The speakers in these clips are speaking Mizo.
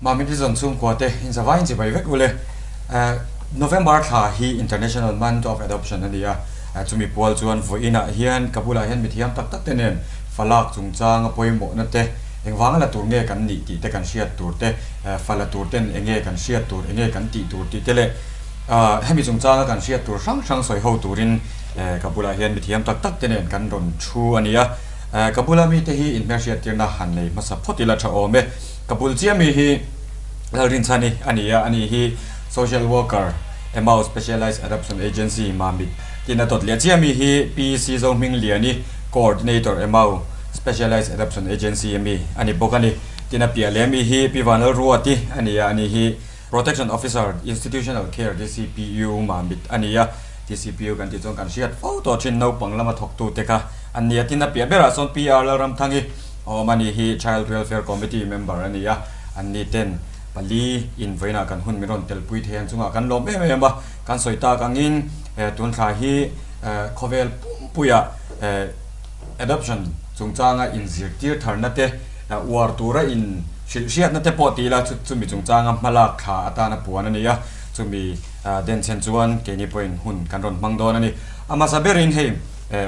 Mami Prison chhungkua te in zavaiin chibai vek ule. November thla hi International Month of Adoption a ni a, chumi pual chuan vawiinah hian ka bulah hian mithiam tak tak te nen falak chungchang a pawimawhna te, engvanga la tur nge kan nih tih te kan hriat tur te, fa la tur ten enge kan hriat tur, enge kan tih tur tih te leh hemi chungchanga kan hriat tur hrang hrang sawi ho turin ka bulah hian mithiam tak tak te nen kan rawn thu a ni a. Ka bula mite hi inhmelhriattirna han nei hmasa phawt ila tha awm e. Ka bul chiah mi hi Lalrinchhani a ni a, ani hi Social Worker, Emau Specialised Adoption Agency, Mamit tin a dawt leh chiah mi hi Pi Sizohmingliani, Coordinator, Emau Specialised Adoption Agency a mi a ni bawk a ni. Tin a piah leh mi hi Pi Vanlalruati a ni a, ani hi Protection Officer, Institutional Care, DCPU, Mamit a ni a. DCPU kan tih chuan kan hriat fo tawh thin naupang lama thawktute kha an ni a. Tin a piah berah sawn PR Lalramthangi Awm a nih hi Child Welfare Committee member a ni a, an ni ten pali in vawiinah kan hun min rawn telpui thei ang chungah kan lawm em em a, kan sawi tak angin tun thla hi khawvel pumpuiah adoption chungchanga inzirtir tharna te uar tura in hrilh hriatna te pawh ti ila chumi chungchanga hmalak thla atana puan a ni a, chumi denchhen chuan keini pawhin hun kan rawn hmang dawn a ni. A hmasa berin hei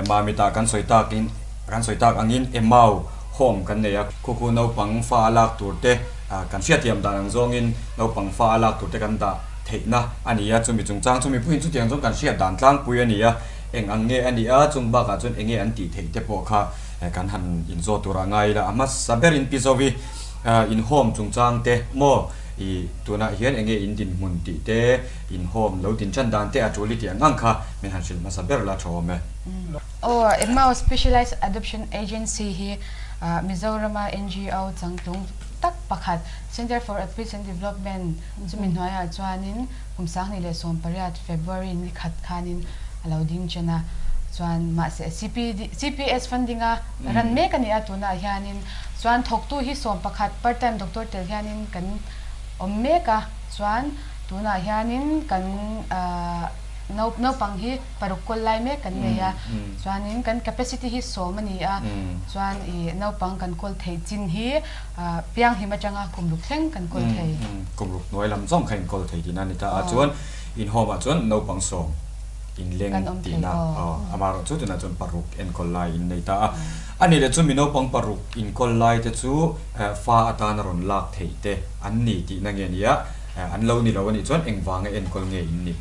Mamitah kan sawi takin. Kan sawi tak angin Emau home kan nei a, khu khu naupang fa a lak tur te kan hriatthiam dan ang zawngin naupang fa a lak tur te kan dah theihna a ni a, chumi chungchang chu mipuiin chutiang chuan kan hriat dan tlangpui a ni a, eng ang nge a nih a, chung bakah chuan eng nge an tih theih te pawh kha kan han inzawt turah ngai ila, a hmasa berin Pi Zovi in home chungchang te maw i tunah hian eng nge in dinhmun tih te, in home lo din tan dan te a tul i tih ang ang kha min han hrilh hmasa ber la tha awm e. Aw, Emau Specialized Adoption Agency hi Mizorama NGO changtlung tak pakhat, Centre for Peace and Development chumi hnuaiah chuanin kum 2018 February ni khat khanin a lo ding chen a, chuan mahse CPD, CPS funding a ran mek a ni a tunah hianin chuan thawktu hi 11 part time doctor tel hianin kan awm mek a, chuan tunah hianin kan naupang hi paruk kawl lai mek kan nei a, chuanin kan capacity hi 10 a ni a, chuan ih naupang kan kawl theih chin hi pianghlim atanga kum ruk thleng kan kawl thei. Kum ruk hnuai lam zawng kha in kawl thei tihna a ni ta a, chuan in home ah chuan naupang 10 in leng tihna amaherawh chu tunah chuan paruk enkawl lai in nei ta a, a nih leh chu mi naupang paruk inkawl lai te chu fa atana rawn lak theih te an ni tihna nge nia, an lo ni lo a nih chuan engvanga enkawl nge in nih?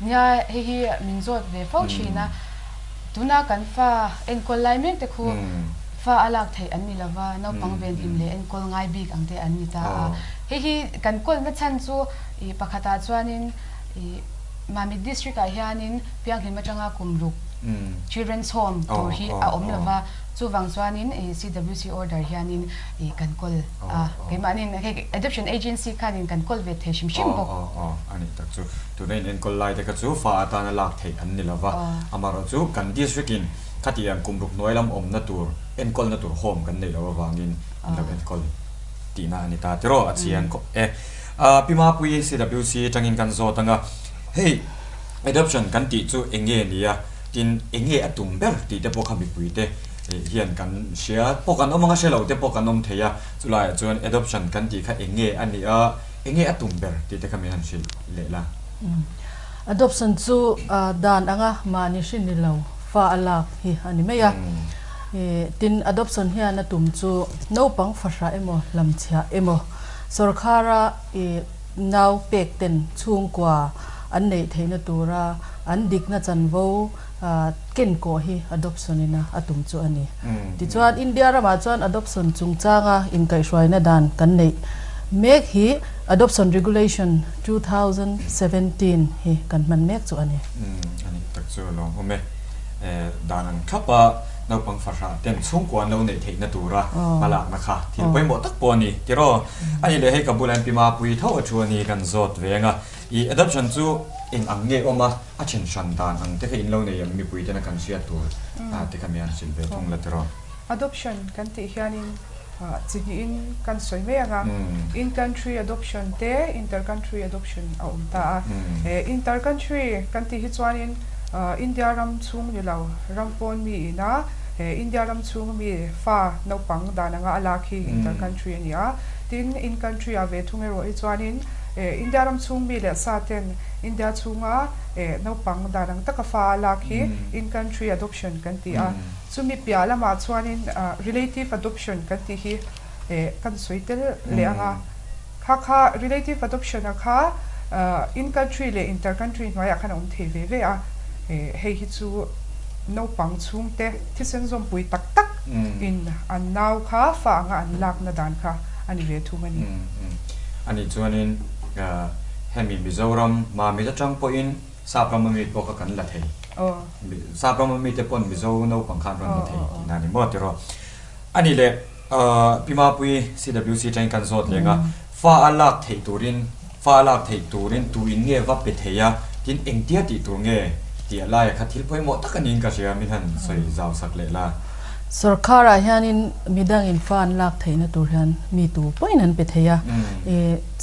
Nia, hei hi min zawt ve fo thin a, tuna kan fa enkawl lai mek te khu fa a lak theih an ni lova, naupang venhim leh enkawl ngai bik ang te an ni ta a. Hei hi kan kawlna chhan chu ih pakhatah chuanin ih Mamit District ah hianin Pianghlim atanga kum ruk Children's Home tur hi a awm lova, chuvang chuanin ih CWC order hianin ih kan kawl a, keimahniin hei adoption agency khanin kan kawl ve thei hrim hrim bawk. Aw aw a nih tak chu. Tuna in enkawl lai te kha chu fa atana lak theih an ni lova, amaherawh chu kan district in khatiang kum ruk hnuai lam awmna tur enkawlna tur home kan neih loh avangin an lo enkawl tihna a ni ta tiraw a chiang khawp e. Pi Mapuii CWC atangin kan zawt anga hei adoption kan tih chu eng nge ni a, tin eng nge a tum ber tih te pawh kha mipui te hian kan hria pawh kan awm anga hre lo te pawh kan awm thei a, chulaiah chuan adoption kan tih kha eng nge a nih a, eng nge a tum ber tih te kha min han hrilh leh la. Adoption chu dan anga mahni hrin ni lo fa a lak hi a ni mai a, tin adoption hian a tum chu naupang fahrah emaw hlamchhiah emaw sawrkhara nau pek ten chhungkua an neih theihna tura an dikna chanvo ken kawh hi adoption in a tum chu a ni. Tichuan India ramah chuan adoption chungchanga inkaihhruaina dan kan neih mek hi Adoption Regulation 2017 hi kan hman mek chu a ni. A nih tak chu a lawmawm e. Dan ang thlap a naupang fahrah ten chhungkua an lo neih theihna tura hmalakna kha thil pawimawh tak pawh a ni tiraw? A nih leh hei ka bula MP Mapui tho a thu a ni kan zawt ve ang a. I adoption chu eng ang nge awm a? A then hran dan ang te kha in lo nei ang mipui tena kan hriat tur te kha mi han hrilh ve thung la tiraw? Adoption kan tih hianin chi hnihin kan sawi mai ang a, in country adoption te inter country adoption a awm ta a. Inter country kan tih hi chuanin India ram chhung ni lo ram pawn mi ina India ram chhung mi fa naupang dan anga a lak hi inter country a ni a. Tin, in country ah ve thung erawh hi chuanin India ram chhung mi leh sa ten India chhunga naupang dan ang taka fa a lak hi in country adoption kan ti a. Chumi piah lamah chuanin relative adoption kan tih hi kan sawi tel leh ang a. Kha kha relative adoption a kha in country leh inter country hnuaiah khan a awm thei ve ve a. Hei hi chu naupang chhungte thisen zawmpui tak tak in an nau kha fa anga an lakna dan kha a ni ve thung a ni. Ani chuanin hemi Mizoram Mamit atang pawhin Sap rama mi pawh kha kan la thei. Sap rama mite pawn Mizo naupang khan rawn la thei tihna a ni maw tiraw? A nih leh Pi Mapui CWC atangin kan zawt leng a, fa a lak theih turin fa a lak theih turin tu in nge va pe thei a, tin engtia tih tur nge tih a laia kha thil pawimawh tak a niin ka hria, min han sawi zau sak leh la. Sorkarah hianin midangin fa an lak theihna tur hian mi tu pawhin an pe thei a,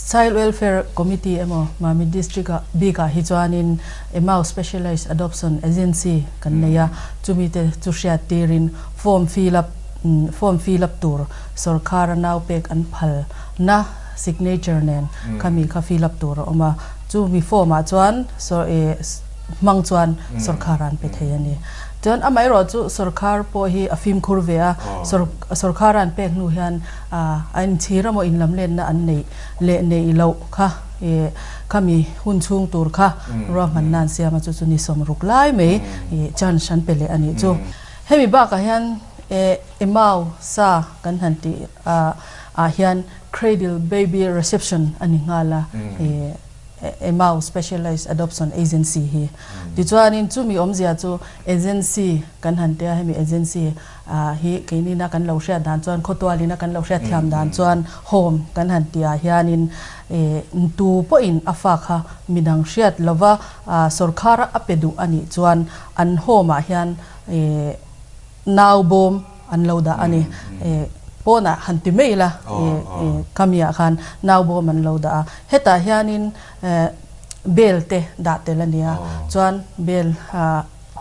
Child Welfare Committee emaw Mamit District ah bikah hi chuanin Emau Specialised Adoption Agency kan nei a, chumi te chu hriat tirin form fill up form fill up tur sorkar a nau pek an phal na signature nen khami kha fill up tur a awm a, chumi form ah chuan hmang chuan sorkar an pe thei a ni. Chuan amaherawh chu sorkar pawh hi a fimkhur ve a, sorkar an pek hnu hian a inchhir emaw inlamlenna an neih leh neih loh kha khami hun chhung tur kha ruahmanna an siam a, chu chu ni sawmruk lai mai chance an pe leh a nih chu. Hemi bakah hian Emau sa kan han tih ah hian Cradle Baby Reception a ni nghal a, Emau Specialized Adoption Agency hi. Tichuanin chumi awmzia chu agency kan han tia hemi agency hi keinina kan lo hriat dan chuan khawtualina kan lo hriat thiam dan chuan home kan han tihah hianin tu pawhin a fa kha midang hriat lova sorkhara a pe duh a nih chuan an home ah hian nau bawm an lo dah a ni. Pawnah han ti mai ila khamiah khan nau bawm an lo dah a. Hetah hianin bel te dah tel a nia. Chuan bel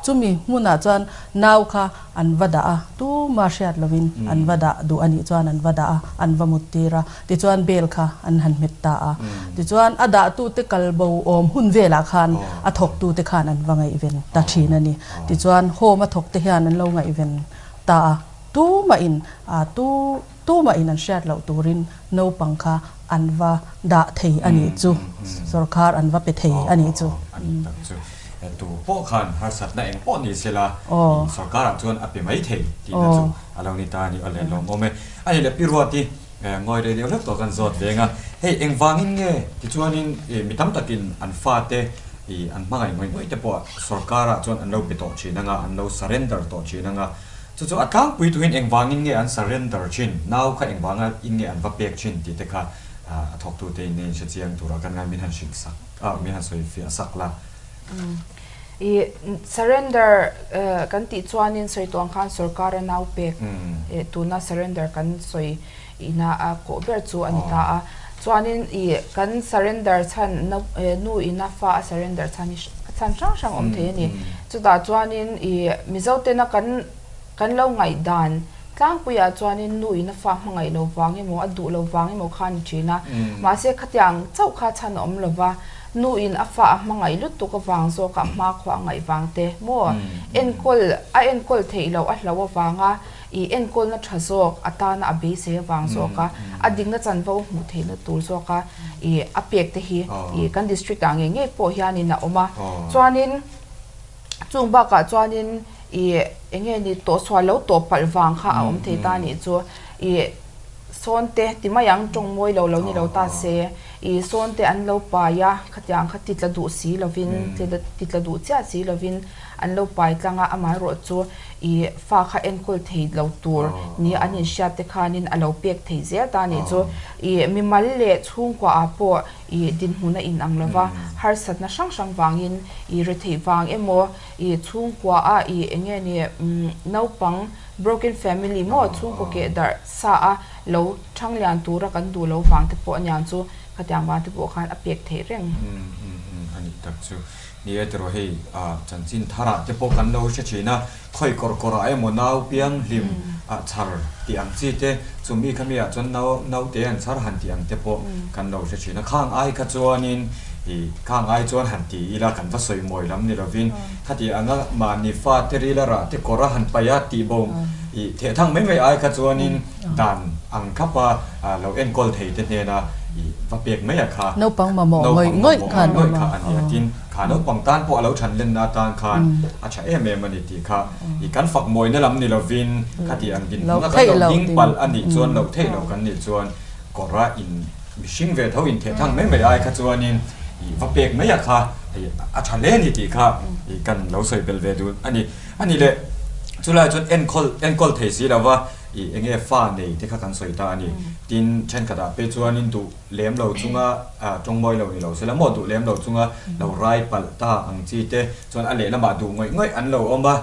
chumi hmunah chuan nau kha an va dah a, tuma hriat lovin an va dah duh a nih chuan an va dah a, an va mut tir a. Tichuan bel kha an han hmet ta a. Tichuan a dahtute kal bo awm hun velah khan a thawktute khan an va ngaihven ta thin a ni. Tichuan home a thawkte hian an lo ngaihven ta a, tumahin tu tumahin an hriat loh turin naupang kha an va dah thei a nih chu, sorkar an va pe thei a nih chu. A nih tak chu. Tu pawh khan harsatna eng pawh ni sela sorkarah chuan a pe mai thei tihna chu a lo ni ta a ni. Aw le lawmawm e. A nih le Pi Ruati. Ngawi rei deuh hlek tawh kan zawt veng a, hei engvangin nge tichuanin mi tam takin an fate ih an hmangaih ngawih ngawih te pawh sorkarah chuan an lo pe tawh thin anga, an lo surrender tawh thin anga, chu chu a tlangpui tuhin engvangin nge an surrender thin, nau kha engvanga in nge an va pek thin tih te kha a thawktute in nge in hre chiang turah kan ngai min han hrilh sak a, min han sawi fiah sak la. I surrender kan tih chuanin sawi tawh ang khan sorkara nau pek tuna surrender kan sawi ina a kawh ber chu a ni ta a. Chuanin i kan surrender chhan nu ina fa a surrender chhan hi chhan hrang hrang awm thei a ni. Chutah chuanin i Mizo tena kan kan lo ngaihdan tlangpuiah chuanin nu ina fa hmangaih lo vang emaw a duh lo vang emaw kha a ni thin a. Mahse khatiang chauh kha chhan a awm lova. Nu in a fa a hmangaih lutuk avang zawk a hma khua a ngaih vang te maw? Enkawl a enkawl theih loh a hlo avanga i enkawlna tha zawk a tana a beisei avang zawk a a dikna chanvo hmuh theihna tur zawk a i a pek te hi i kan district ah ngei ngei pawh hianin a awm a. Chuanin chung bakah chuanin i enge ni tawhsual lo tawh palh vang kha a awm thei ta nih chu i Sawn te ti mai ang, tawng mawi lo lo ni lo ta se, i sawn te an lo pai a, khatiang kha ti tla duh si lovin, ti tla duh chiah si lovin an lo pai tlang a, amaherawh chu i fa kha enkawl thei lo tur nia an inhriat te khanin a lo pek thei zel ta nih chu. I mimal leh chhungkua ah pawh i dinhmun a inang lo va, harsatna hrang hrang vangin i retheih vang emaw, i chhungkua a i eng nge ni naupang Broken family maw chhungkaw keh darh sa a lo thang lian tura kan duh lo vang te pawh aniang chu khatiang vang te pawh khan a pek theih reng. Umm umm a nih tak chu. Ni e tiraw hei chanchin tharah te pawh kan lo hre thin a, khawi kawr kawrah emaw nau piang hlim ah chhar tih ang chi te, chumi kha mi ah chuan nau naute an chhar han tih ang te pawh kan lo hre thin a. Khang ai kha chuanin ih khang ai chuan han ti ila kan va sawi mawi lam ni lovin khati anga mahni fa te rila rah te kawr a han paih a tih bo ih theh thang mai mai ai kha chuanin Dan ang khapa lo enkawl thei te hnena i va pek mai a kha. Naupang mamawh ngawih ngawih kha an awm a. A ni a, tin kha naupang tan pawh a lo than lenna atan khan a tha em em a ni tih kha i kan fak mawina lam ni lovin khati ang dinhmun a kan lo ding palh a nih chuan loh theih loh kan nih chuan kawra in mihring ve tho in theh thang mai mai ai kha chuanin i va pek mai a kha a tha hle a ni tih kha i kan lo sawi belh ve dun a ni. A ni le, chulai chuan enkawl enkawl thei si lova i enge fa nei te kha kan sawi ta a ni. Tin, thenkhatah pei chuanin duh lem lo chunga tawng mawi lo ni lo sela maw duh lem lo chunga lo rai palh ta ang chi te chuan a lehlamah duh ngawih ngawih an lo awm a,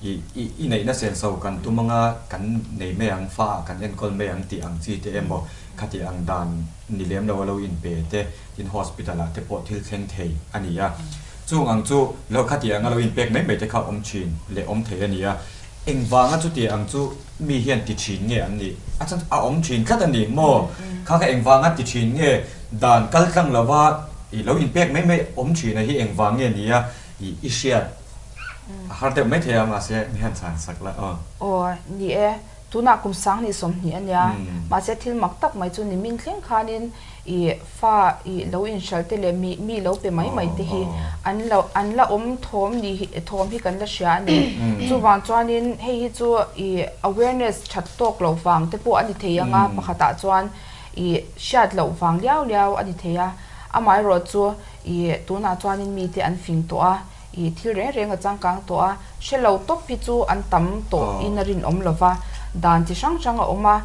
i i i neihna senso kan tum anga kan nei mai ang, fa ah kan enkawl mai ang tih ang chi te emaw khati ang dan ni lem lo a lo inpe te tin hospital ah te pawh thil thleng thei a ni a. Chung ang chu lo khati anga lo inpek mai mai te kha awm thin leh awm thei a ni a, engvanga chuti ang chu mi hian ti thin nge an nih? A chhan a awm thin tlat a ni maw? Kha kha engvanga ti thin nge dan kal tlang lova i lo inpek mai mai awm thin a hi engvang nge ni a i i hriat a har deuh mai thei a mahse mi hian chhan sak la aw. Aw ni e, tunah kum 20 20 a nia, mahse thil mak tak mai chu nimin thleng khanin I fa i lo inhral te leh mi mi lo pe mai mai te hi an lo an la awm thawm ni hi thawm hi kan la hria a ni. Chuvang chuanin hei hi chu i awareness that tawk loh vang te pawh a ni thei ang a, pakhatah chuan i hriat loh vang liau liau a ni thei a. Amaherawh chu i tunah chuanin mite an fing tawh a, I thil reng reng a changkang tawh a, hre lo tawp hi chu an tam tawh in a rinawm lo va, dan chi hrang hrang a awm a,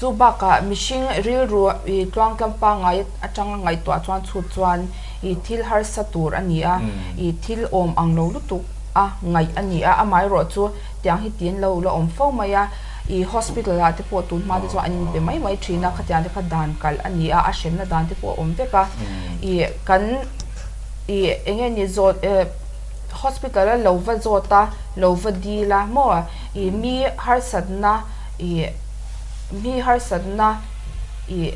chu bakah mihring rilru i tluang tlam pangngai atanga ngaihtuah chuan chhut chuan i thil harsa tur a ni a, i thil awm ang lo lutuk a ngaih a ni a, amaherawh chu tiang hi tiin lo la awm fo mai a, i hospital ah te pawh tun hma te chuan an inpe mai mai thin a, khatiang te kha dan kalh a ni a, a hrenna dan te pawh a awm vek a, i kan. I eng nge ni zawt eh hospital a lo va zawt a, lo va dil a maw i mi harsatna i mi harsatna i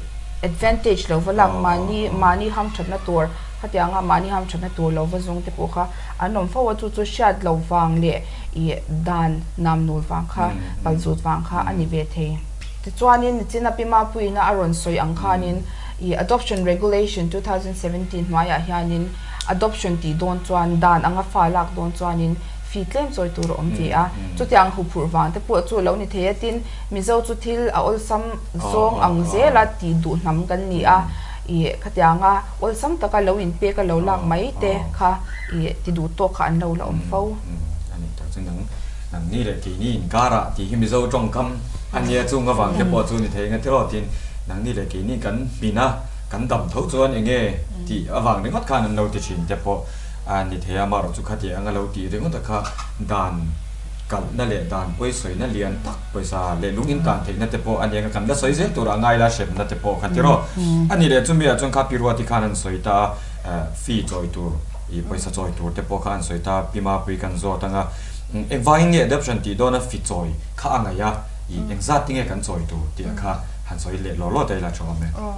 advantage lo va lak mahni mahni hamthatna tur khatianga mahni hamthatna tur lo va zawng te pawh kha an awm fo a chu chu hriat lo vang leh i dan nam nul vang kha palzut vang kha a ni ve thei. Tichuanin nichina Pi Mapuiina a rawn sawi ang khanin I Adoption Regulation 2017 hnuaiah hianin adoption tih dawn chuan dan anga fa lak dawn chuanin fee tlem chawi tur a awm ve a. Chutiang huphurh vang te pawh chu a lo ni thei a, tin Mizo chu thil a awlsam zawng ang zela tih duh hnam kan ni a, i khatianga awlsam taka lo inpek a lo lak mai te kha i ti duh tawk kha an lo la awm fo. A nih tak chu nang nangni leh keini inkarah tih hi Mizo tawngkam a nia chung avang te pawh chu ni thei eng a tiraw tin Nangni leh keini kan hmin a, kan dam tho chuan eng nge tih avang ringawt khan an lo ti thin te pawh a ni thei a, amaherawh chu khati anga lo tih ringawt a kha dan kalhna leh dan pawisawina lian tak pawisa leh lung in tan theihna te pawh a ni anga kan la sawi zel tur a ngai la hremna te pawh kha tiraw. A ni leh chumi ah chuan kha Pi Ruati khan an sawi ta a, fee chawi tur ih pawisa chawi tur te pawh kha an sawi ta a, Pi Mapui kan zawt anga engvangin nge adoption tih dawna fee chawi kha a ngaih a, ih engzat tinge kan chawi tur tih a kha han sawi leh law law ta ila tha awm e. Aw,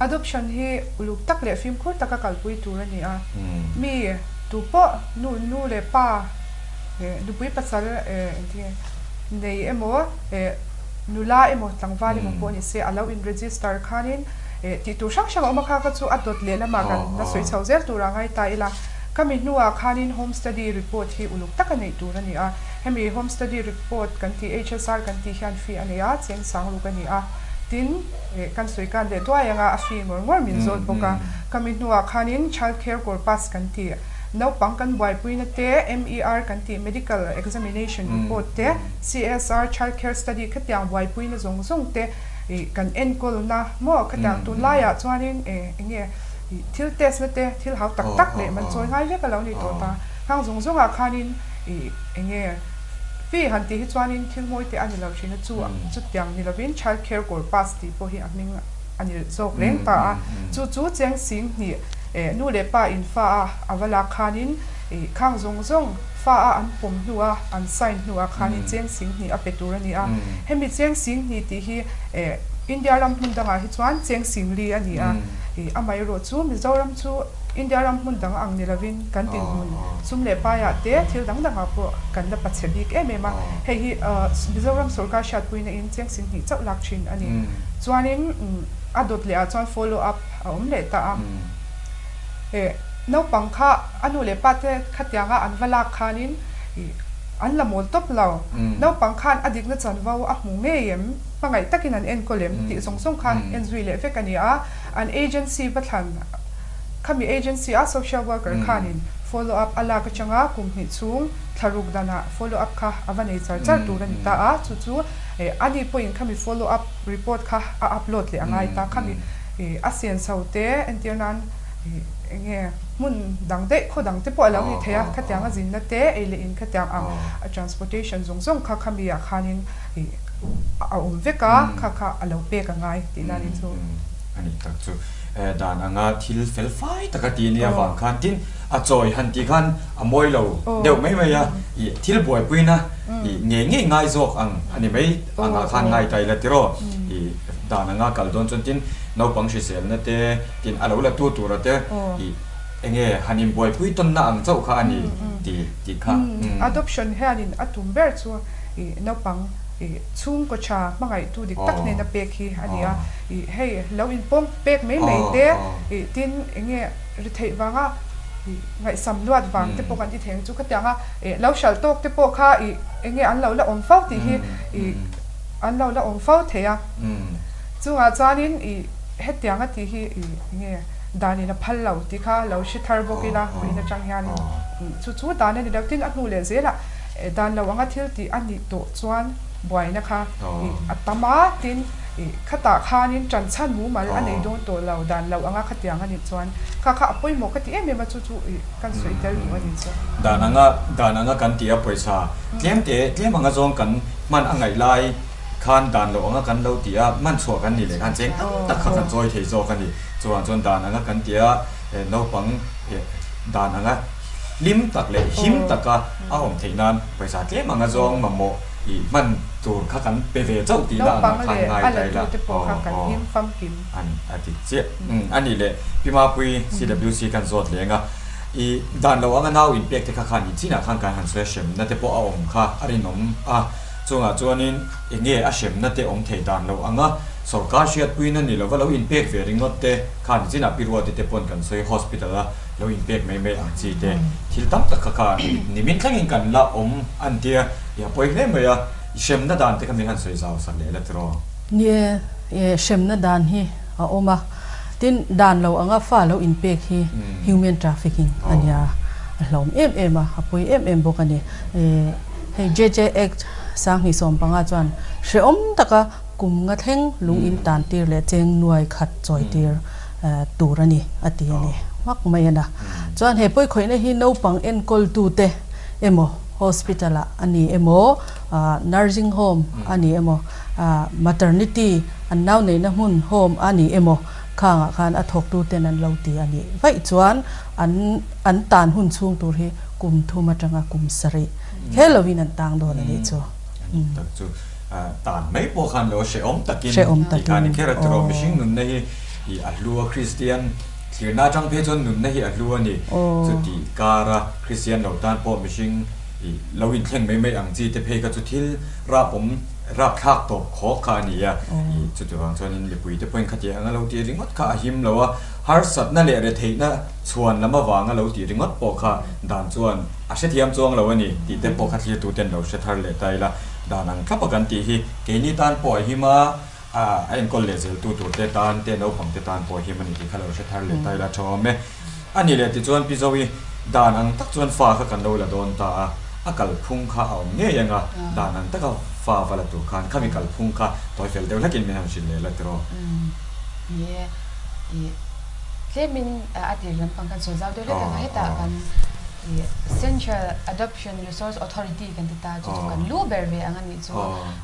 adoption hi uluk tak leh fimkhur taka kalpui tur a ni a. Mi tu pawh nu nu leh pa eh nupui pasal eh engtinge nei emaw eh nula emaw tlangval emaw pawh ni se a lo in register khanin eh tih tur hrang hrang a awm a kha kha chu a dawt leh lamah kan la sawi chho zel tur a ngai ta ila. Ka mi hnuah khanin home study report hi uluk taka neih tur a ni a. Hemi home study report kan tih HSR kan tih hian fee a nei a, cheng sang ruk a ni a. Tin, eh kan sawi kan leh duai anga a fee ngawr ngawr min zawt bawk a. Ka mi hnuah khanin child care corpus kan tih, naupang kan buaipuina te, MER kan tih medical examination report te, CSR child care study khatiang buaipuina zawng zawng te ih kan enkawlna maw khatiang tunlaiah chuanin eh eng nge ih thil test na te thil hau tak tak leh man chawi ngai vek a lo ni tawh ta. Hang zawng zawngah khanin ih eng nge fee han tih hi chuanin thil mawi te a ni lo thin a chu chutiang ni lovin child care corpus tih pawh hi a hming a ni zawk reng ta a chu chu cheng sing hnih. Nu leh pa in fa a a va lak khanin khang zawng zawng fa a an pawm hnu a an sign hnu ah khanin cheng sing hnih a pe tur a ni a. Hemi cheng sing hnih tih hi India ram hmun dangah hi chuan cheng sing li a ni a. Amaherawh chu Mizoram chu India ram hmun dang ang ni lovin kan dinhmun sum leh paiah te thil dang dangah pawh kan la pachhe bik em em a. Hei hi Mizoram sorkar hriatpuina in cheng sing hnih chauh lak thin a ni. Chuanin a dawt leh ah chuan follow up a awm leh ta a. Naupang kha a nu leh pa te khatianga an va lak khanin an la mawl tawp lo. Naupang khan a dikna chanvo a hmu ngei em? Hmangaih takin an enkawl em? Tih zawng zawng kha en zui leh vek a ni a. An agency va thlan khami agency a social worker khanin follow up a lak atanga kum hnih chhung thla ruk danah follow up kha a va nei char char tur a ni ta a. Chu chu ani pawhin khami follow up report kha a upload leh a ngai ta. Khami a senso te entir nan eng nge hmun dang daih khaw dang te pawh a lo ni thei a. Khatiang a zinna te ei leh in khatiang ang a transportation zawng zawng kha khami ah khanin a awm vek a, kha kha a lo pek a ngai tih nan in chu. A nih tak chu dan anga thil fel fai taka ti nia vang khan tin a chawi han tih khan a mawi lo deuh mai mai a, ih thil buaipuina ih ngei ngei ngai zawk ang a ni mai angah khan ngai ta ila tiraw ih dan anga kal dawn chuan tin naupang hriselna te tin a lo la tu tura te ih enge han inbuaipui tawnna ang chauh kha a ni tih tih kha. Adoption hianin a tum ber chu ih naupang ih chhungkaw tha hmangaihtu dik tak hnena pek hi a ni a, ih hei lo inpawng pek mai mai te ih tin eng nge ri theih vanga ih ngaihsam luat vang te pawh kan ti thei ang chu khatiang a ih lo hralh tawk te pawh kha ih eng nge an lo la awm fo tih hi ih an lo la awm fo thei a, chungah chuanin ih hetiang a tih hi ih eng nge danin a phal lo tih kha lo hre thar bawk ila vawiin atang hianin chu chu dan a ni lo tin a hnu leh zelah Dan lo anga thil tih a nih tawh chuan buaina kha a tam a, tin khatah khanin ṭanchhan mumal a nei dawn tawh lo, dan lo anga khatiang a nih chuan kha kha a pawimawh ka ti em em a, chu chu kan sawi tel duh a ni chu. Dan anga dan anga kan tih a pawisa tlem te tlem anga zawng kan hman a ngaih lai khan dan lo anga kan lo tih a hman chhuah kan nih leh khan cheng tam tak kha kan chawi thei zawk a ni. Chuvang chuan dan anga kan tih a naupang dan anga. Hlim tak leh him taka a awm theih nan pawisa tlem anga zawng mamawh ih hman tur kha kan pe ve chauh tih na angah khan ngai ta ila. Aw aw an a ti chiah. Umm a nih leh Pi Mapui CWC kan zawt leng a ih dan lo anga nau in pek te kha khan ih chinah khan kan han sawi a hremna te pawh a awm kha a rinawm a chungah chuanin eng nge a hremna te awm thei dan lo anga sorkar hriatpuina ni lova lo in pek ve ringawt te khan chinah Pi Ruati te pawn kan sawi hospital a lo inpek mai mai ang chi te thil tam tak kha kha nimin thlengin kan la awm an tia i a pawi hle mai a, i hremna dan te kha min han sawi zau sak leh la tiraw? Ni e, e hremna dan hi a awm a, tin dan lo anga fa lo inpek hi human trafficking a nia, a hlawm em em a, a pawi em em bawk a ni. E hei JJ Act 2015 chuan hrehawm taka kum nga thleng lung in tan tir leh cheng nuai khat chawi tir tur a ni a ti a ni hmak mai a na. Chuan he pawikhawihna hi naupang enkawltute emaw hospital ah a ni emaw nursing home a ni emaw maternity an nau neihna hmun home a ni emaw khangah khan a thawktuten an lo ti a nih vaih chuan an an tan hun chhung tur hi kum thum atanga kum sarih kher lovin an tang dawn a nih chu. Tan mai pawh khan lo hrehawm takin tih kha a ni kher a tiraw. Mihring nunna hi ih a hlu a, Kristian thlirna atang phei chuan nunna hi a hlu a ni. Chutih kara Kristian lo tan pawh mihring ih lo inthleng mai mai ang chi te phei kha chu thil rapawm rapthlak tawp khawk kha a ni a. Ih chuti vang chuanin mipui te pawhin khatiang anga lo tih ringawt kha a him lo a, harsatna leh retheihna chhuan lam avanga lo tih ringawt pawh kha dan chuan a hrethiam chuang lo a ni tih te pawh kha thlirtuten lo hre thar leh ta ila. Dan ang thlap a kan tih hi keini tan pawh a him a, a enkawl leh zeltu tur te tan te naupang te tan pawh a him a ni tih kha lo hre thar leh ta ila tha awm e. A nih leh tichuan Pi Zoe dan ang tak chuan fa kha kan lo la dawn ta a, a kalphung kha a awm ngei ang a, dan ang taka fa va la tur khan khami kalphung kha tawi fel deuh hlekin min han hrilh leh la tiraw? Ni e, ih tlemin a tir lampang kan sawi zau deuh hlek ang a, hetah kan. Ih Central Adoption Resource Authority kan ti ta, chu chu kan lu ber ve ang a nih chu.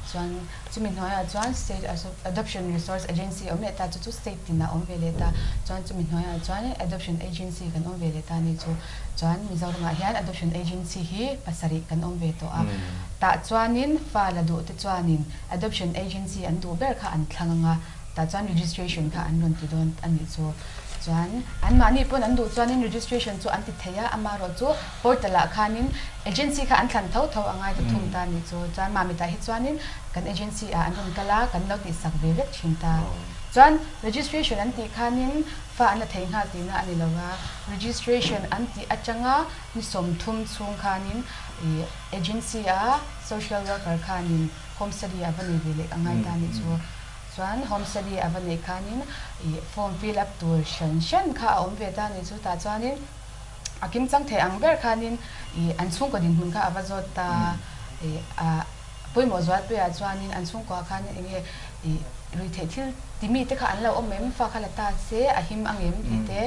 Chuan chumi hnuaiah chuan State Adoption Resource Agency a awm leh ta, chu chu state tinah a awm ve leh ta. Chuan chumi hnuaiah chuan Adoption Agency kan awm ve leh ta a nih chu. Chuan Mizoramah hian Adoption Agency hi pasarih kan awm ve tawh a. Tah chuanin fa la duh te chuanin Adoption Agency an duh ber kha an thlang ang a, tah chuan registration kha an rawn ti dawn a nih chu. Chuan anmahni pawn an duh chuanin registration chu an ti thei a, amaherawh chu portal ah khanin agency kha an thlan tho tho a ngai ta thung ta a nih chu. Chuan Mamitah hi chuanin kan agency ah an rawn kal a, kan lo tihsak ve vek thin ta. Chuan registration an tih khanin fa an la thei nghal tihna a ni lo va, registration an tih atanga ni 30 chhung khanin ih agency a social worker khanin home study a va nei ve leh a ngai ta a nih chu. Chuan home study a va neih khanin ih form fill up tur hran hran kha a awm ve ta a nih chu. Tah chuanin a kimchang thei ang ber khanin ih an chhungkaw dinhmun kha a va zawt ta ih a pawimawh zualpuiah chuanin an chhungkuaah khanin eng nge ih ruihtheih thil ti mite kha an lo awm em, fa kha la ta se a him ang em tih te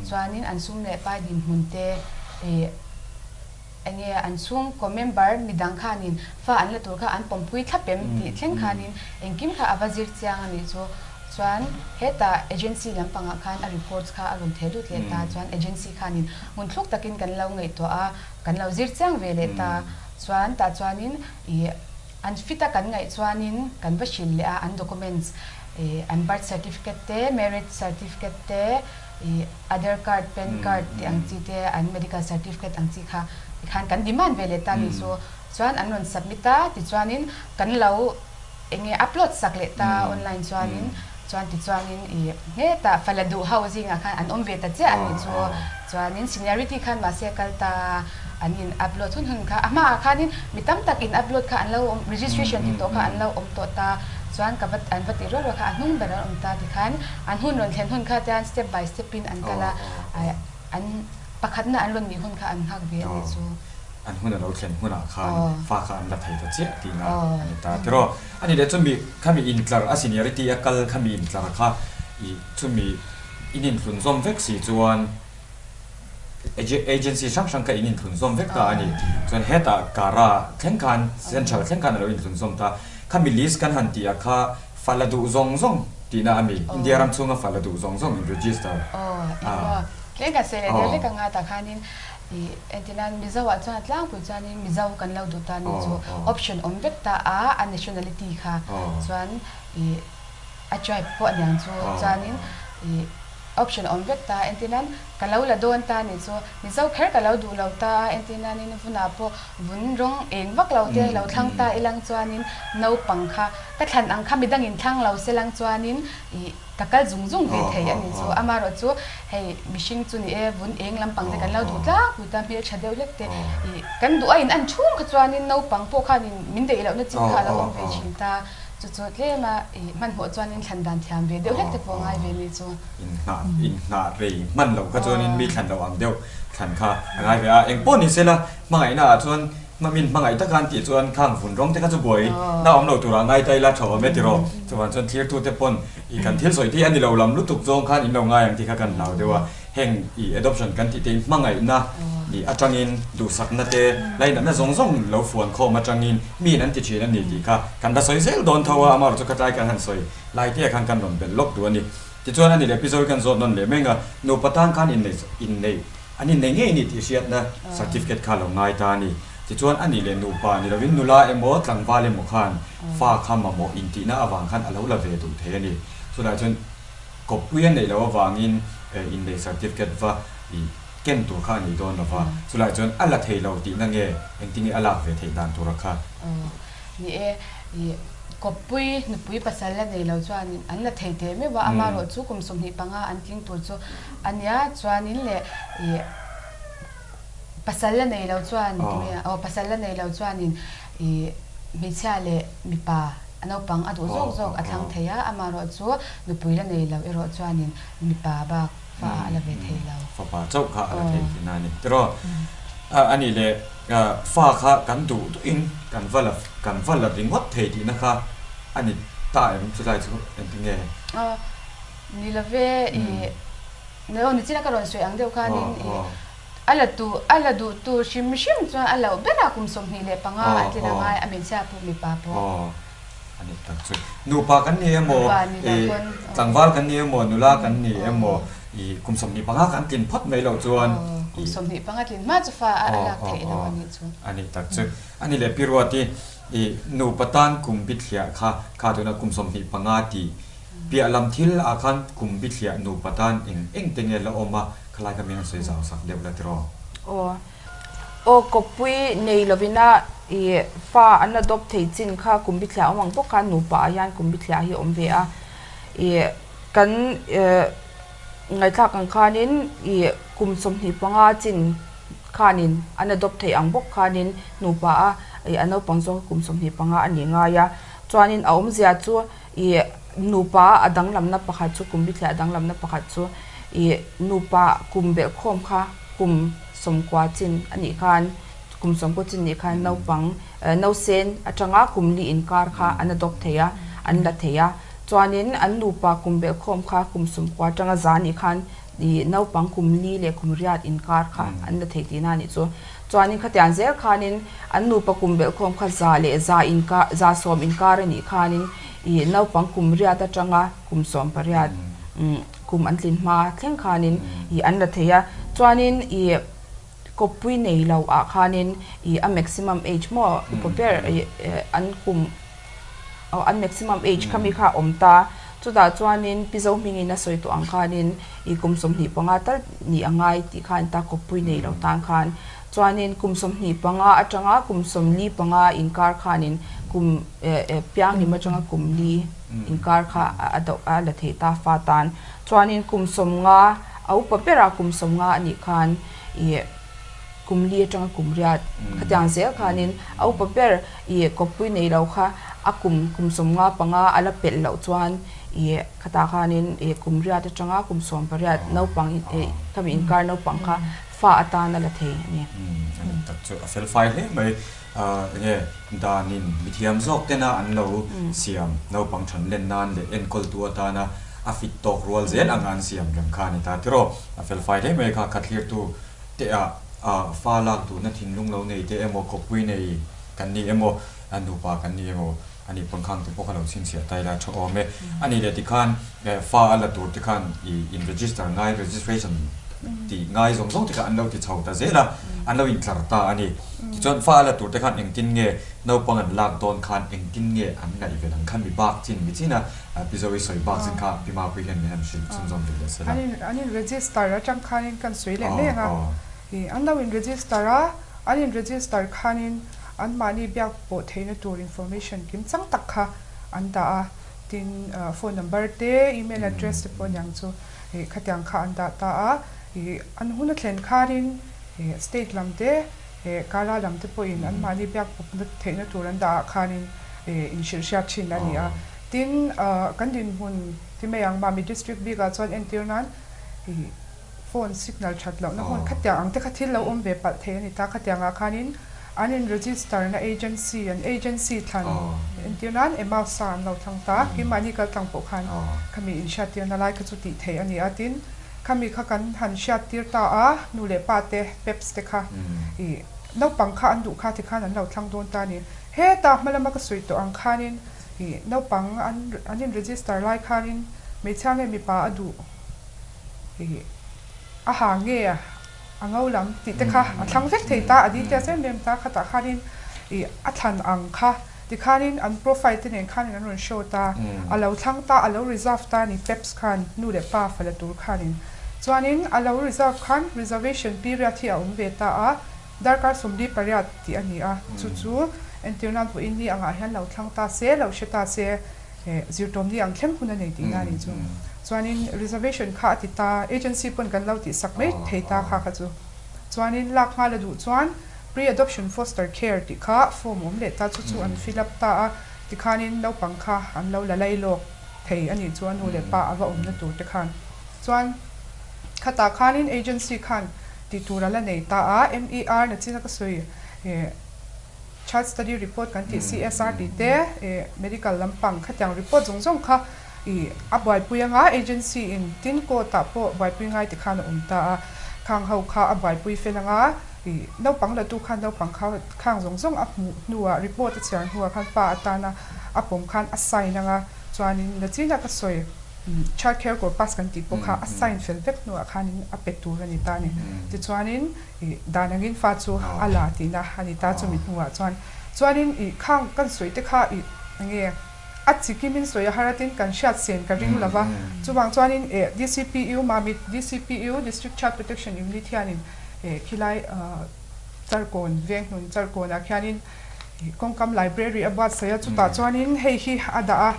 chuanin an sum leh pai dinhmun te ih Enge an chhungkaw member midang khanin fa an la tur kha an pawmpui thlap em tih thleng khanin engkim kha a va zir chiang a nih chu. Chuan hetah agency lampangah khan a reports kha a rawn theh lut leh ta chuan agency khanin hmun thluk takin kan lo ngaihtuah a, kan lo zir chiang ve leh ta. Chuan tah chuanin ih an fit a kan ngaih chuanin kan va hrilh leh a an documents ih an birth certificate te, marriage certificate te, I Aadhar card, pan card tih ang chi te, an medical certificate ang chi kha tikhan kan demand ve leh ta ni chu. Chuan an rawn submit a, tichuanin kan lo eng nge upload sak leh ta online chuanin, chuan tichuanin i hetah fala duh ho zingah khan an awm ve ta chiah a nih chu. Chuanin seniority khan mahse a kal ta a, an in upload hun hun kha a hmaah khanin mi tam tak in upload kha an lo awm registration ti tawh kha an lo awm tawh ta, chuan ka va an va tih rual rual kha a hnung ber an awm ta tikhan An hun rawn thlen hun kha tian step by step in an kal a, an pakhatna an rawn nih hun kha an nghak ve a nih chu. An hun a lo thlen hunah khan fa kha an la thei ta chiah tihna a ni ta tiraw. A nih leh chumi khami intlar a seniority a kal khami intlar kha i chumi in inthlun zawm vek si chuan agency hrang hrang kha in inthlun zawm vek ta a ni. Chuan hetah Kara thleng khan central thleng khan a lo inthlun zawm ta. Khami list kan han tih ah kha Fa la duh zawng zawng tihna a mi? India ram chhunga fa la duh zawng zawng in register. Aw, ih maw. Tleng ka sawi leh deuh lek anga tah khanin ih entirnan Mizo ah chuan a tlangpui chuanin Mizo kan lo duh ta ni chu option awm vek ta a, a nationality kha chuan ih a tribe pawh aniang chu chuanin ih option awm vek ta entirnan ka lo la dawn ta nih chu Mizo kher ka lo duh lo ta a entirnanin vunah pawh Vun rawng eng vak lo te lo thlang ta ilang chuanin naupang kha ka thlan ang kha midangin thlang lo se lang chuanin ih ka kal zung zung ve thei a nih chu. Amaherawh chu hei mihring chu ni e vun eng lampang te kan lo duh tlangpui ta hmeltha deuh hlek te ih kan duh a in an chhung kha chuanin naupang pawh khanin min deih lohna chin kha a lo awm ve thin ta. Chu chu tlem a ih hmanhmawh chuanin thlan dan thiam ve deuh hlek te pawh a ngai ve nih chu. Inhnah inhnah rei hman loh kha chuanin mi thlan loh ang deuh thlan kha a ngai ve a. Eng pawh ni sela hmangaihna ah chuan hmamin hmangaih taka an tih chuan khang vun rawng te kha chu buai na awm lo turah ngai ta ila tha awm e tiraw. Chuvang chuan thlir te pawn ih kan thil sawi te hi a ni lo lam lutuk zawng khan in lo ngai ang tih kha kan hlau deuh a. Heng ih adoption kan tih te hi hmangaihna ih atangin duhsakna te lainatna zawng zawng lo fuan khawm atangin miin an ti thin a ni tih kha kan va sawi zel dawn tho a, amaherawhchu kha tlai kan han sawi lai te ah khan kan rawn belh lawk duh a ni. Tichuan a ni leh Pizawi kan zawt nawn leh meng a, nupa tan khan innei innei an innei ngei ni tih hriatna certificate kha lo ngai ta a ni. Tichuan a ni leh nupa ni lovin nula emaw tlangval emaw khan fa kha mamawh intihna avang khan a lo la ve duh thei a ni. Chulai chuan Kawppui a neih loh avangin innei certificate va i ken tur kha a ni dawn lova, chulai chuan a la thei lo tihna nge engtinge a lak ve theih dan tura kha? Aw, ni e, i kawppui nupui pasal la nei lo chuanin an la thei teh meuh a, amaherawh chu kum 25 an tling tur chu a nia, chuanin leh i pasal la nei lo chuan tinge aw pasal la nei lo chuanin i hmeichhia leh mipa A naupang a duh zawk zawk a thlang thei a, amaherawh chu nupui la nei lo erawh chuanin mipa bak fa a la ve thei lo. Fapa chauh kha a la thei tihna a ni. Tiraw, a nih leh fa kha kan duh duhin kan va la kan va la ringawt thei tihna kha a ni ta em? Chulai chu engtin nge? Ni love, i, aw nichina ka rawn sawi ang deuh khanin i. A la tu, a la duh tur hrim hrim chuan a loh berah kum 25 a tlin a ngai, a hmeichhia pawh mipa pawh. Aw, a nih tak chu. Nupa kan ni emaw, tlangval kan ni emaw, nula kan ni emaw, i kum 25 kan tlin phawt mai loh chuan. Aw, kum 25 tlin hma chu fa a lak theih lo a nih chu. A nih tak chu. A nih leh Pi Ruati, i nupa tan kum bithliah kha, kha tuna kum 25 tih piah lam thil ah khan kum bithliah nupa tan eng eng te nge la awm a, Khalai ka mian sawi zau sak deuh la tiraw? Aw. Aw kawppui nei lovina i fa an adopt thei chin kha kum bithliah awm ang bawk khan nupa ah hian kum bithliah hi a awm ve a. I kan ngaihthlak ang khanin i kum 25 chin khanin an adopt thei ang bawk khanin nupa a i a naupang zawk kum 25 a nih ngai a. Chuanin a awmzia chu I nupa a danglamna pakhat chu kum bithliah a danglamna pakhat chu i nupa kum belhkhawm kha kum 90 chin a nih khan kum 90 chin nih khan naupang nausen atanga kum li inkar kha an adopt thei a, an la thei a. Chuanin an nupa kum belhkhawm kha kum 90 atanga 100 nih khan i naupang kum li leh kum riat inkar kha an la thei tihna a nih chu. Chuanin khatiang zel khanin an nupa kum belhkhawm kha 100 leh 100 inkar 110 inkar a nih khanin i naupang kum riat atanga kum 18 kum an tlin hma thleng khanin i an la thei a. Chuanin i kawppui nei lo ah khanin i a maximum age maw upa ber i an kum aw an maximum age kha mi kha a awm ta. Chutah chuanin Pi Zohmingin a sawi tawh ang khanin i kum 25 tal nih a ngai tih kha an ta kawppui nei lo tan khan. Chuanin kum 25 atanga kum 45 inkar khanin kum pianghlim atanga kum li inkar kha a doh a la thei ta fa tan. Chuanin kum 50 a upa berah kum 50 a nih khan i kum li atanga kum riat khatiang zel khanin a upa ber i kawppui nei lo kha a kum kum 55 a la pelh loh chuan i khatah khanin i kum riat atanga kum 18 naupang khami inkar naupang kha fa atan a la thei a ni. A nih tak chu a fel fai hle mai. Enge danin mithiam zawk tena an lo siam naupang than len nan leh enkawltu atana a fit tawk rual zel anga an siam reng kha a ni ta tiraw. A fel fai hle mai kha khathlir tu te ah fa lak duhna thinlung lo nei te emaw kawppui nei kan ni emaw nupa kan ni emaw a nih pawn khang te pawh kha lo chhinchhiah ta ila tha awm e. A nih leh tikhan fa a la tur te khan i in register ngai registration tih ngai zawng zawng te kha an lo ti chho ta zel a, an lo intlar ta a ni. Tichuan fa a la tur te khan engtin nge naupang an lak dawn khan engtin nge an ngaihven ang kha mi bak chin mi chin a Pi Zoe sawi bak chin kha Pi Mapui hian min han hrilh chhunzawm ve leh sela. An in register atang khanin kan sawi leh mek a, an lo in register a, an in register khanin anmahni biak pawh theihna tur information kim chang tak kha an dah a, tin phone number te, email address te pawh aniang chu khatiang kha an dah ta a, an hun a thlen khanin state lam te, Kara lam te pawhin anmahni biak pawhna theihna tur an dah ah khanin inhrilhhriat thin a ni a. Tin, kan dinhmun ti mai ang Mami district bikah chuan entir nan phone signal that lohna hmun khatiang ang te kha thil lo awm ve palh thei a ni ta. Khatiangah khanin an in register na agency, an agency thlan entir nan Emausa an lo thlang ta. Keimahni kal tlang pawh khan khami inhriattirna lai kha chu tih theih a ni a. Tin, khami kha kan han hriattir ta a, nu leh pa te, peps te kha ih naupang kha an duh kha tikhan an lo thlang dawn ta a ni. Heta hma lama ka sawi tawh ang khanin ih naupang an an in register lai khanin hmeichhia nge mipa a duh ih a ha nge a ngo lam tih te kha a thlang vek thei ta, a details em em ta khatah khanin ih a thlan ang kha tikhanin an profile te nen khanin an rawn show ta, a lo thlang ta a lo reserve ta a ni peps khan nu leh pa fala tur khanin chuanin a lo reserve khan reservation period hi a awm ve ta a. Darkar 48 tih a ni a, chu chu entir nan vawiin ni angah hian lo thlang ta se, lo hre ta se, zirtawm ni ang thleng hun a nei tihna a nih chu. Chuanin reservation kha a ti ta, agency pawn kan lo tihsak mai thei ta kha kha chu. Chuanin lak nghal a duh chuan pre-adoption foster care tih kha form awm leh ta, chu chu an fill up ta a, tikhanin naupang kha an lo la lai lawk thei a nih chu a nu leh pa a va awmna tur te khan. Chuan khatah khanin agency khan tih tur a la nei ta a, MER na china ka sawi Child Study Report kan tih CSR tih te medical lampang khatiang report zawng zawng kha ih a buaipui anga agency in tin court ah pawh buaipui ngai ti khan a awm ta a. Khang ho kha a buaipui fel anga ih naupang la tu khan naupang kha khang zawng zawng a hmuh hnuah report a chhiar hnuah khan fa atana a pawm khan a sign anga chuanin nachina ka sawi child care corpus kan tih pawh kha a sign fel vek hnuah khanin a pe tur a ni ta a ni. Tichuanin ih dan angin fa chu a la tihna a ni ta chumi hnuah chuan chuanin ih khang kan sawi te kha ih enge A chikim in sawi a har atin kan hriat sen ka ring lova, chuvang chuanin eh DCPU Mamit DCPU District Child Protection Unit hianin eh khilai Charkawn Venghnun Charkawnah khianin kawngkam library a buatsaih a, chutah chuanin hei hi a dah a,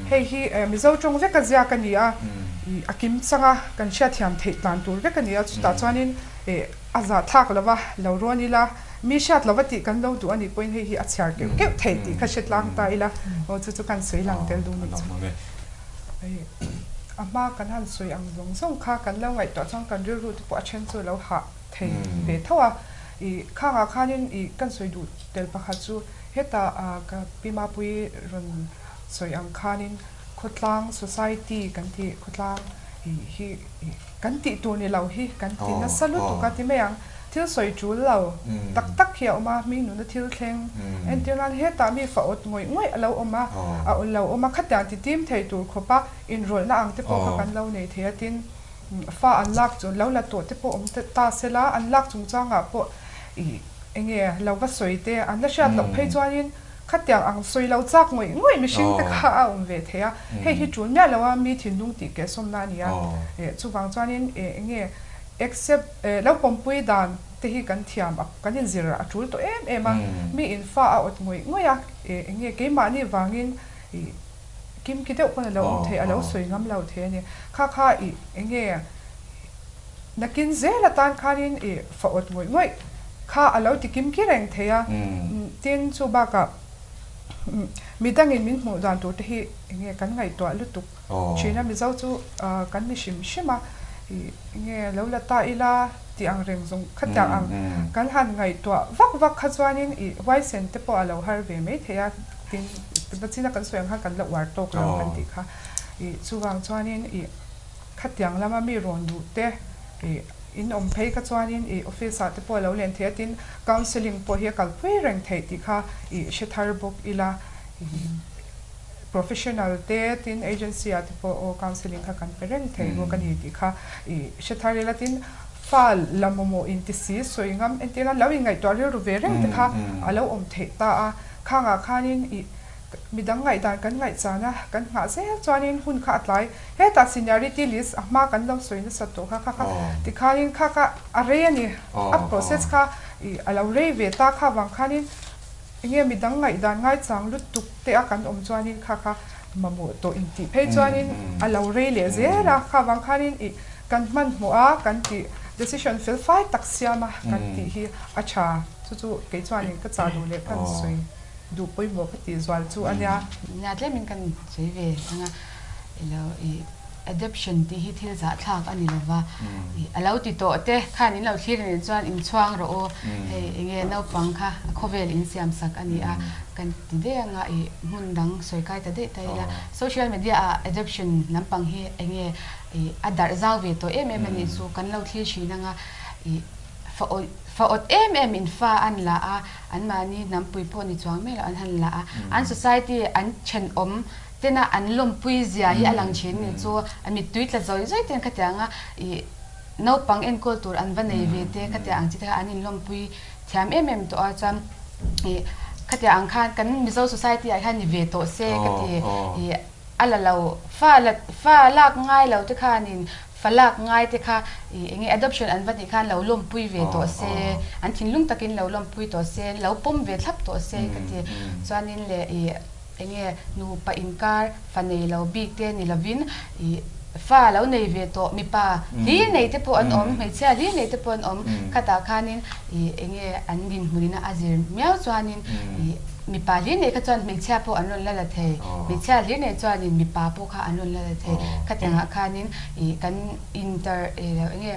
hei hi eh Mizo tawng vek a ziak a ni a, ih a kim changa kan hriatthiam theih tlan tur vek a ni a, chutah chuanin eh a zahthlak lova lo rawn ila. Mi hriat lova tih kan lo duh a nih pawhin hei hi a chhiar keuh keuh theih tih kha hre tlang ta ila, aw chu chu kan sawi lang tel duh nih chu. A hma kan han sawi ang zawng zawng kha kan lo ngaihtuah chuan kan rilru te pawh a then chu a lo hah thei ve tho a. Ih khangah khanin ih kan sawi duh tel pakhat chu hetah ka Pi Mapuii rawn sawi ang khanin khawtlang society kan tih khawtlang ih hi ih kan tih tur ni lo hi kan ti nasa lutuk a ti mai ang. Thil sawi tul lo tak tak hi a awm a, mi nuna thil thleng entir nan hetah mi fa awt ngawih ngawih a lo awm a, a awl lo awm a, khatiang ti tim thei tur khawpa inrawlhna ang te pawh kha kan lo nei thei a, tin fa an lak chu lo la tawh te pawh awm ta se la, an lak chungchangah pawh ih enge lo va sawi te an la hriat loh phei chuanin khatiang ang sawi lo chak ngawih ngawih mihring te kha a awm ve thei a, hei hi tul miah lo a, mi thinlung tih kehsawmna a ni a, chuvang chuanin enge Accept, Lo pawmpui dan te hi kan thiam a, kan inzir a tul tawh em em a, mi in fa a awt ngawih ngawih a, eng nge keimahni vangin ih kimki deuh pawn a lo awm thei, a lo sawi ngam lo thei a ni. Kha kha ih eng nge nakin zel atan khanin ih fa awt ngawih ngawih kha a lo ti kimki reng thei a, tin chu bakah midangin min hmuh dan tur te hi eng nge kan ngaihtuah lutuk. Thin a Mizo chu kan ni hrim hrim a, ih nge lo la ta ila tih ang reng zawng khatiang ang kan han ngaihtuah vak vak kha chuanin ih huaisen te pawh a lo har ve mai thei a, tin bachina kan sawi ang khan kan la uar tawk lo kan tih kha. Ih chuvang chuanin ih khatiang lama mi rawn duh te ih in awm phei kha chuanin ih office ah te pawh a lo len thei a, tin counselling pawh hi a kalpui reng theih tih kha ih hre thar bawk ila ih. Professional te tin agency ah te pawh aw counselling kha kan pe reng thei bawk a ni tih kha i hre thar ila tin fa la mamawh in ti si sawi ngam entir a lo inngaihtuah rilru ve reng te kha a lo awm theih ta a, khangah khanin i midang ngaihdan kan ngaihchan a kan nghah zel chuanin hun kha a tlai hetah seniority list a hma kan lo sawi nasat tawh kha kha kha tikhanin kha kha a rei a ni a process kha i a lo rei ve ta kha vang khanin Enge midang ngaihdan ngaichang lutuk te a kan awm chuanin kha kha mamawh tawh intih phei chuanin a lo rei leh zel a, kha vang khanin ih kan hmanhmawh a kan tih decision fel fai tak siam a kan tih hi a tha, chu chu kei chuanin ka chah duh leh kan sawi duh pawimawh ka tih zual chu a nia. Nia tlemin kan sawi ve ang a, ilo ih Adoption tih hi thil zahthlak a ni lova, a lo ti tawh te khan in lo thlir nen chuan in chhuang rawh u, hei enge naupang kha a khawvel in siam sak a ni a, kan ti daih anga ih hmun dang sawi kai ta daih ta ila, social media ah adoption lampang hi enge ih a darh zau ve tawh em em a nih chu kan lo thlir thin anga ih fa awih fa awt em em in fa an la a, anmahni hnampui pawh ni chuang mai lo an han la a, an society an thenawm Tena an lawmpui zia hi a lang thin ni chu a mittui tla zawi zawi ten khatianga ih naupang enkawl tur an va nei ve te khatiang ang chi te kha an inlawmpui thiam em em tawh a chuan ih khatiang ang khan kan Mizo society ah hian ni ve tawh se ka ti ih a la lo fa la fa lak ngai lo te khanin fa lak ngai te kha ih eng nge adoption an va tih khan lo lawmpui ve tawh se an thinlung takin lo lawmpui tawh se lo pawm ve thlap tawh se ka ti chuanin leh ih Enge nupa inkar fa nei lo bik te ni lovin ih fa lo nei ve tawh mipa hlir nei te pawh an awm, hmeichhia hlir nei te pawh an awm. Khatah khanin ih enge an dinhmunina a zir miau chuanin ih mipa hlir nei kha chuan hmeichhia pawh an rawn la la thei, hmeichhia hlir nei chuanin mipa pawh kha an rawn la la thei. Khatiangah khanin ih kan inter enge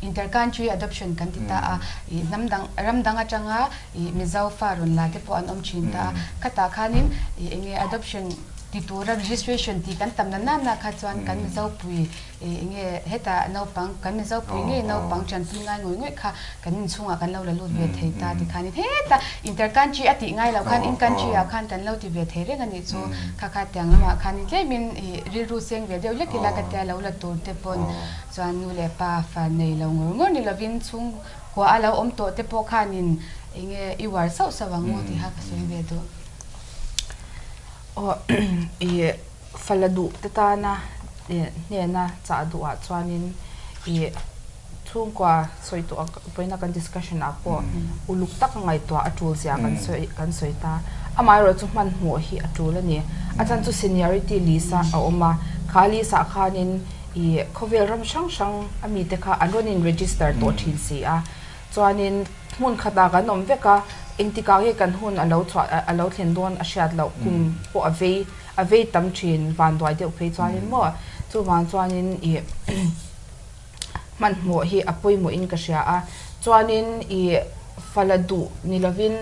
inter country adoption kan ti ta a, ih hnam dang ram dang atanga Ih Mizo fa rawn la te pawh an awm thin ta a, khatah khanin ih enge adoption. Ti tura registration tih kan tam na na na kha chuan kan Mizopui enge hetah naupang kan Mizopui ngei naupang tanpui ngai ngawih ngawih kha kan inchhungah kan lo la lut ve thei ta ti khanin hetah inter country a tih ngai loh khan in country ah khan kan lo ti ve thei reng a nih chu kha kha tiang lamah khanin tlemin ih rilru seng ve deuh hlek ila ka tia lo la tur te pawn chuan nu leh pa fa nei lo ngawr ngawr ni lovin chhungkua a lo awm tawh te pawh khanin enge i uar sauh sauh ang u tih kha ka sawi ve duh. Aw ih fala duh te tana hnena chah duhah chuanin ih chhungkua sawi tawh ang vawiina kan discussion ah pawh uluk taka ngaihtuah a tul zia kan sawi kan sawi ta. Amaherawh chu hmanhmawh hi a tul a ni. A chhan chu seniority list a awm a, kha list ah khanin ih khawvel ram hrang hrang a mite kha an rawn in register tawh thin si a. Chuanin hmun khatah kan awm vek a, engtikah nge kan hun a lo chhuah a lo thlen dawn a hriat loh kum pawh a vei a vei tam thin vanduai deuh phei chuanin maw chuvang chuanin ih hmanhmawh hi a pawimawhin ka hria a, chuanin ih fala duh ni lovin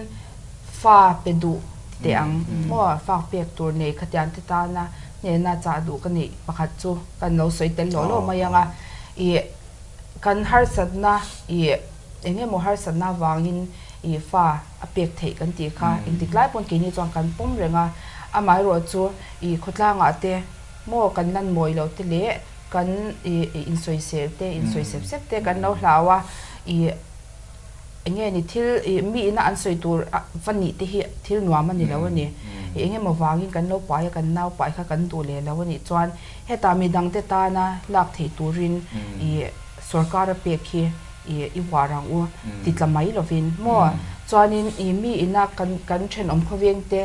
fa pe duh teh ang maw fak pek tur nei khatiang te tana hnena chah duh ka neih pakhat chu kan lo sawi tel lawh lawh mai ang a ih. Kan harsatna ih eng emaw harsatna avangin ih fa a pek theih kan tih kha engtik lai pawn keini chuan kan pawm reng a, amaherawh chu ih khawtlangah te maw kan lan mawi loh te leh kan ih insawisel te insawi sep sep te kan lo hlau a ih eng nge ni thil ih mi ina an sawi tur va nih te hi thil nuam a ni lo a ni. Eng emaw vangin kan lo pai a kan nau pai kha kan duh leh lo a nih chuan Hetah midangte tana lak theih turin ih sorkar a pek hi ih i uar ang u ti tla mai lovin maw? Chuanin ih mi ina kan kan thenawm khawveng te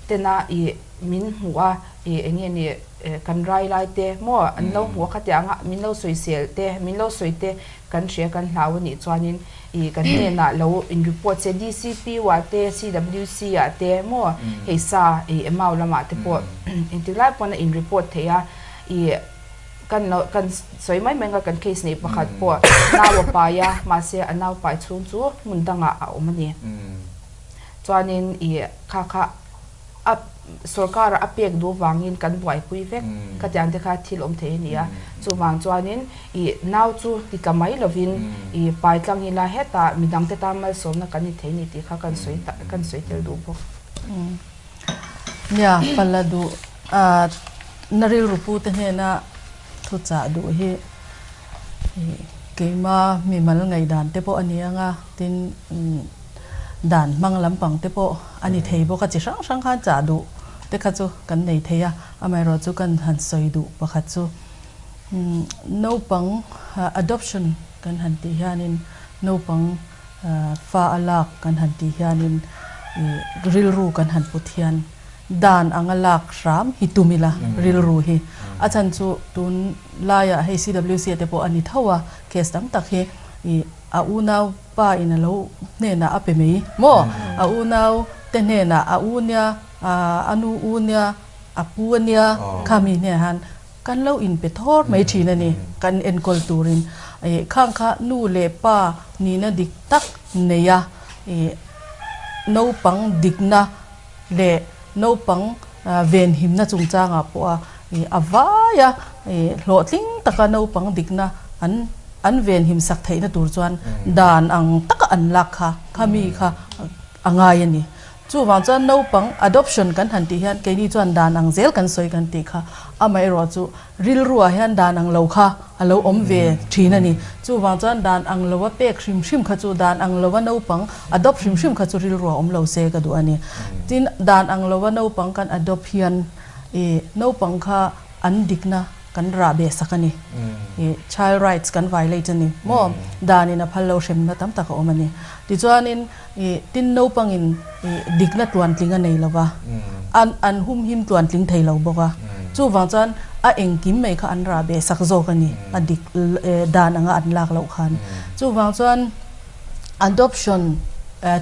tena ih min hmuh a ih eng nge ni kan rai lai te maw an lo hmuh a khatiang a min lo sawisel te min lo sawi te kan hria kan hlau a nih chuanin ih kan hnenah lo in report se DCP ah te CWC ah te maw hei sa ih Emau lamah te pawh engtik lai pawn a in report theih a ih kan lo kan sawi mai mai anga kan case neih pakhat pawh nau a pai a mahse a nau pai chhung chu hmun dangah a awm a ni chuanin ih kha kha A sorkar a pek duh vangin kan buaipui vek khatiang te kha thil awm thei a ni a, chuvang chuanin ih nau chu ti tla mai lovin ih pai tlang ila hetah midang te tan malsawmna kan ni thei a ni tih kha kan sawi kan sawi tel duh bawk. Nia, pala duh na rilru pu te hnena thuchah duh hi keima mimal ngaihdan te pawh a ni ang a, tin Dan hmang lampang te pawh a ni thei bawk a, chi hrang hrang khan chah duh te kha chu kan nei thei a, amaherawh chu kan han sawi duh pakhat chu naupang adoption kan han tih hianin naupang fa a lak kan han tih hianin rilru kan han put hian dan anga lak hram hi tum ila rilru hi a chhan chu tun laiah hei CWC te pawh a ni tho a, case tam tak hi a unau Pa in a lo hnenah a pe mai maw? A unau te hnenah a u nia, a nu u nia, a pu a nia kha mi hnenah han kan lo inpe thawr mai thin a ni kan enkawl turin. Khang kha nu leh pa nihna dik tak nei a, naupang dikna leh naupang venhimna chungchangah pawha a vaia hlawhtling taka naupang dikna an an venhim sak theihna tur chuan dan ang taka an lak kha kha mi kha a ngai a ni. Chuvang chuan naupang adoption kan han tih hian keini chuan dan ang zel kan sawi kan tih kha amaherawh chu rilruah hian dan ang lo kha a lo awm ve thin a ni. Chuvang chuan dan ang lova pek hrim hrim kha chu dan ang lova naupang adopt hrim hrim kha chu rilruah awm lo se ka duh a ni. Tin, dan ang lova naupang kan adopt hian ih naupang kha an dikna kan rah beh sak a ni. Ih child rights kan violate a ni maw? Danin a phal lo hremna tam tak a awm a ni. Tichuanin ih tin naupangin ih dikna tluantling a nei lova, an an humhim tluantling thei lo bawk a. Chuvang chuan a engkim mai kha an rah beh sak zawk a ni, a dik dan anga an lak loh khan. Chuvang chuan adoption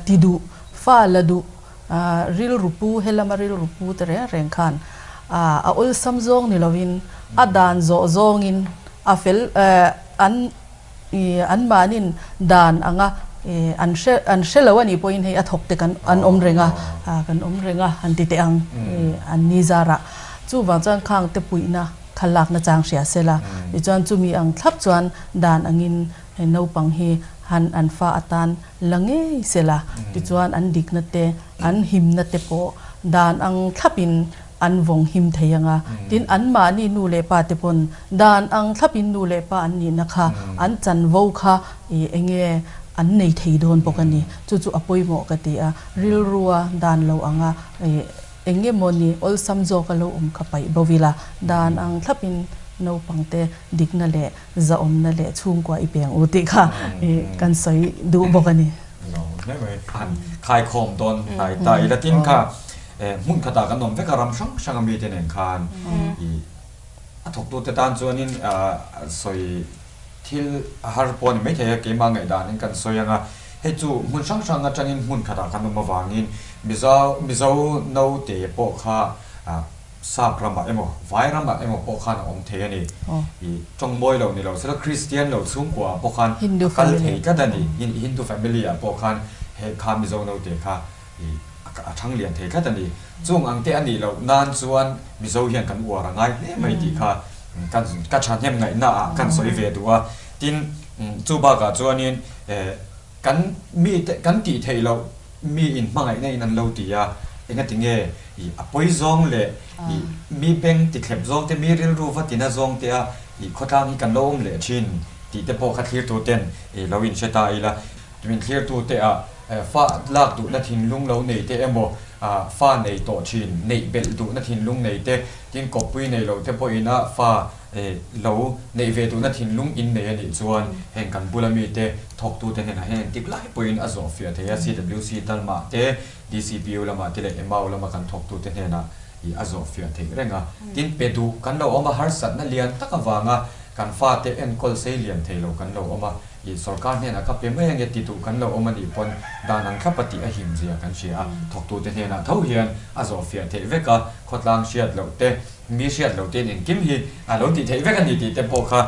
ti duh, fa la duh rilru pu, helama rilru pu te reng reng khan a awlsam zawng ni lovin a dan zawh zawngin a fel an Ih anmahnin dan anga ih an hre an hre lo a nih pawhin hei a thawk te kan an awm reng a, kan awm reng a han ti teh ang ih an ni zarah. Chuvang chuan khang te puihna kha lakna chang hria sela. Tichuan chumi ang thlap chuan dan angin he naupang hi han an fa atan la ngei sela. Tichuan an dikna te, an himna te pawh dan ang thlapin an vawng him thei ang a. Tin, anmahni nu leh pa te pawn dan ang thlapin nu leh pa an nihna kha an chanvo kha eng nge an nei thei dawn bawk a ni. Chu chu a pawimawh ka ti a, rilrua dan lo anga eng nge mawni awlsam zawk a lo awm kha paih bo ila, dan ang thlapin naupangte dikna leh zahawmna leh chhungkua i peng u tih kha kan sawi duh bawk a ni. Lo hle mai. Han khaikhawm dawn hnai ta ila tin kha hmun khatah kan awm vek a ram hrang hrang a mite nen khan i a thawktute tan chuanin sawi thil a har pawh a ni maithei a, keimah ngaihdanin kan sawi ang a, hei chu hmun hrang hrang atangin hmun khatah kan awm avangin Mizo Mizo naute pawh kha Sap ramah emaw Vai ramah emaw pawh khan a awm thei a ni. I tawng mawi lo ni lo sela Kristian lo chhungkua ah pawh khan a kal thei tlat a ni. Hindu family ah pawh khan he kha Mizo naute kha i a thang lian thei tlat a ni. Chung ang te a nih loh nan chuan Mizo hian kan uar a ngai hle mai tih kha kan ka thahnem ngaihna ah kan sawi ve duh a. Tin, chu bakah chuanin kan mi te kan tih theih loh mi in hmangaihna in an lo ti a, engati nge i a pawi zawng leh i mi beng ti thlep zawng te, mi rilru va tina zawng te a i khawtlang hi kan lo awm leh thin tih te pawh kha thlirtu ten i lo inhre ta ila. Min thlirtute ah fa lak duhna thinlung lo nei te emaw, fa nei tawh thin, neih belh duhna thinlung nei te, tin kawppui nei lo te pawhin a fa lo neih ve duhna thinlung in nei a nih chuan heng kan bula mite thawktute hnenah hian engtik lai pawhin a zawh fiah thei a, CWC Talmah te, DCPU lamah te leh Emau lama kan thawktute hnenah a zawh fiah theih reng a. Tin, pe duh kan lo awm a, harsatna lian tak avanga kan fate enkawl sei lian thei lo kan lo awm a. I sorkar hnenah ka pe mai ange ti duh kan lo awm a nih pawn dan ang thlap a tih a him zia kan hria a, thawktute hnenah tho hian a zawh fiah theih vek a, khawtlang hriat loh te, mi hriat loh tein engkim hi a lo tih theih vek a ni tih te pawh kha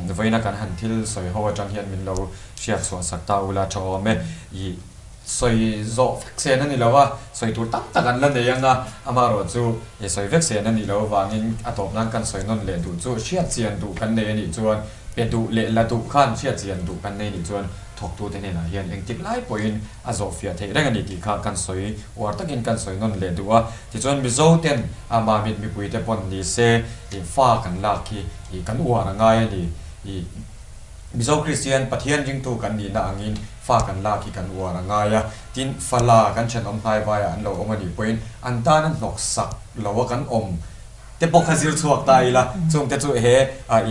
vawiina kan han thil sawi ho atang hian min lo hriat chhuah sak ta ula tha awm e. I sawi zawh vek sen a ni lo a, sawi tur tam tak an la nei ang a, amaherawhchu i sawi vek sen a nih loh avangin a tawp nan kan sawi nawn leh duh chu hriat chian duh kan nei a nih chuan Pe duh leh la duh khan hriat chian duh kan nei nih chuan thawktute hnenah hian engtik lai pawhin a zawh fiah theih reng a ni tih kha kan sawi uar takin kan sawi nawn leh duh a. Tichuan Mizo ten a mamit mipuite pawn ni se ih fa kan lak hi ih kan uar a ngai a ni. Ih Mizo Kristian Pathian ringtu kan nihna angin fa kan lak hi kan uar a ngai a. Tin, fa la kan thenawm hnaivaiah an lo awm a nih pawhin an tana hnawksak lo a kan awm te pawh kha zir chhuak ta ila, chung te chu he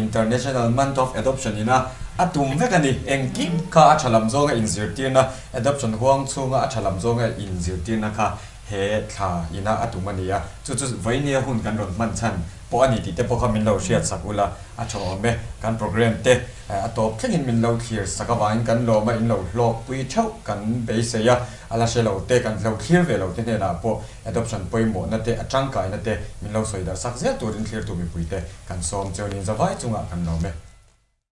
International Month of Adoption ina a tum vek a ni. Engkim kha a tha lam zawnga inzirtirna, adoption huang chhunga a tha lam zawnga inzirtirna kha he thla ina a tum a ni a. Chu chu vawinia hun kan rawn hman chhan pawh a ni tih te pawh kha min lo hriat sak ula a tha awm e. Kan program te a tawp thlengin min lo thlir sak avangin kan lawm a, in lo hlawkpui theuh kan beisei a, a la hre lo te, kan lo thlir ve lo te hnenah pawh Adoption pawimawhna te, a tangkaina te min lo sawi darh sak zel turin thlirtu mipuite kan sawm cheu niin zavai chungah kan lawm e.